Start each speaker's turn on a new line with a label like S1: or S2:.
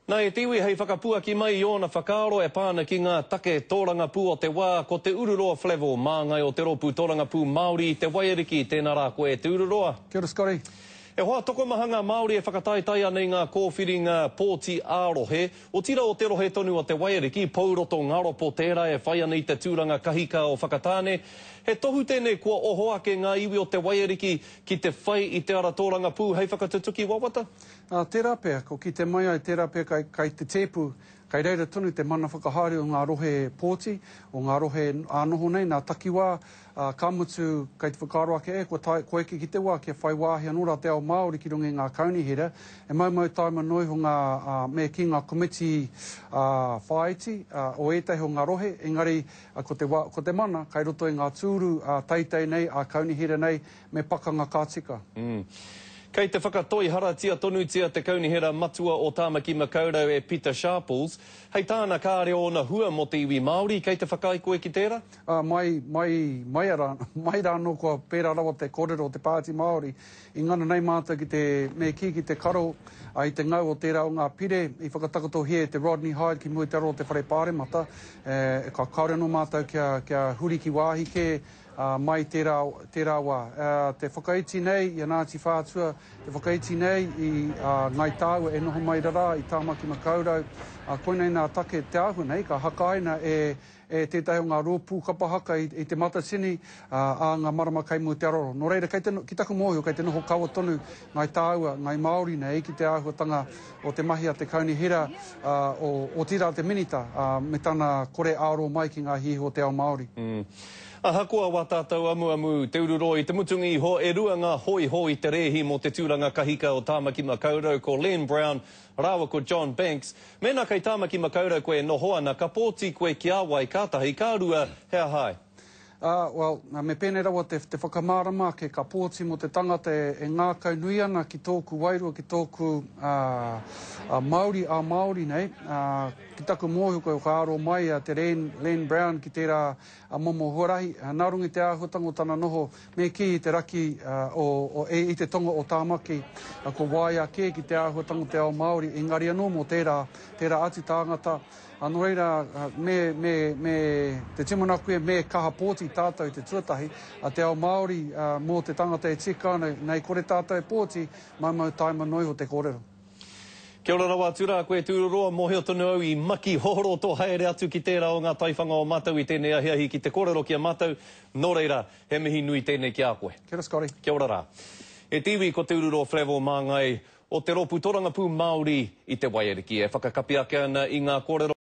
S1: Nā e te iwi hei whakapuaki mai i ōna whakaaro e pā ana ki ngā take tōrangapū o te wā, ko Te Ururoa Flavell, māngai o te Rōpū Tōrangapū Māori i Te Waiariki. Tēnā rā koe e Te Ururoa.
S2: Kia ora Scotty.
S1: E hoa, tokomaha ngā Māori e whakataetae ana i ngā kōwhiringa pōti ā-rohe, otirā o te rohe tonu o Te Waiariki, Pouroto Ngaropo tērā e whai ana i te tūranga kahika o Whakatāne. He tohu tēnei kua oho ake ngā iwi o Te Waiariki ki te whai i te ara tōrangapū hei whakatutuki wawata?
S2: Ā, tērā pea, ko kite mai ai tērā pea kai, kai te tēpu, kai reira tonu te mana whakahaere o ngā rohe pōti, o ngā rohe ā-noho nei, nā takiwā, ā, ka mutu, kai te whakaaro ake, e, kua tae, kua eke ki te wā kia whai wāhi anō rā te ao Māori ki runga i ngā kaunihera, e maumau tāima noa iho ngā, ā, me kī ngā komiti, ā, whāiti, ā, o ētahi o ngā rohe, engari, ā, ko te wā, ko te mana, kai roto i ngā tūru, ā, teitei nei, ā-kaunihera nei, Me pakanga ka tika.
S1: Mm. Kei te whakatoiharatia tonutia te Kaunihera Matua o Tāmaki Makaurau e Pita Sharples. Hei tāna kāre ōna hua mō te iwi Māori, kei te whakaae koe ki tērā?
S2: Ā, mai, mai, mai ara, mai rā anō kua pērā rawa te kōrero o te Pāti Māori. I ngana nei mātou ki te, me kī, ki te karo, ā, i te ngau o tērā o ngā pire i whakatakotohia e te Rodney Hide ki mua i te aro o te Whare Pāremata, e, ka, kāore anō mātou kia, kia huri ki wāhi kē, Ā, mai tērā, tērā wā. Ā, te whakaiti nei i a Ngāti Whātua, te whakaiti nei i a Ngāi Tāua e noho mai rarā i Tāmaki Makaurau, ā, koinei nā take te āhua nei ka hakaina e, e tētahi o ngā rōpū kapa haka i, i Te Matatini, ā, ā ngā marama kei mua i te aroaro. Nō reira, kei te, ki taku mōhio, kei te noho kawa tonu Ngāi Tāua, Ngāi Māori nei ki te āhuatanga o te mahi a te Kaunihera, ā, o, otirā te Minita, ā, me tana kore aro mai ki ngā hiahia o te ao Māori.
S1: Mm. Ahakoa wā tātou amuamu Te Ururoa i te mutunga iho, e rua ngā hōiho i te rēhi mō te tūranga kahika o Tāmaki Makaurau, ko Len Brown rāua ko John Banks. Mēnā kei Tāmaki Makaurau koe e noho ana, ka pōti koe ki a wai, ka tahi, ka rua, he aha ai?
S2: Ā, well, me pēnei rawa te, te whakamārama ake, ka pōti mō te tangata e, e ngākau nui ana ki tōku wairua, ki tōku, ā, ā, Māori, ā-Māori nei, ā, ki taku mōhio koe, ka aro mai a te Len, Len Brown ki tērā, a momo huarahi, nā runga i te āhuatanga o tana noho, me kī i te raki o, o, e, i te tonga o Tāmaki, ko waia kē ki te āhuatanga o te ao Māori, engari anō mō tērā, tērā atu tāngata, ā, nō reira, me, me, me te tūmanako ia, me kaha pōti tātou i te tuatahi, a te ao Māori, mō te tangata e tika ana, nei kore tātou e pōti, maumau taima noa iho te kōrero.
S1: Kia ora rawa atu rā koe Tūroroa, mōhio tonu au i maki hohoro tō haere atu ki tērā o ngā taiwhanga o mātou i tēnei ahiahi ki te kōrero ki a mātou, nō reira, he mihi nui tēnei ki a koe.
S2: Kia ora Scotty.
S1: Kia ora rā. E te iwi, ko Te Ururoa Flavell māngai o te Rōpū Torangapū Māori i Te Waiariki e whakakapi ake ana i ngā kōrero.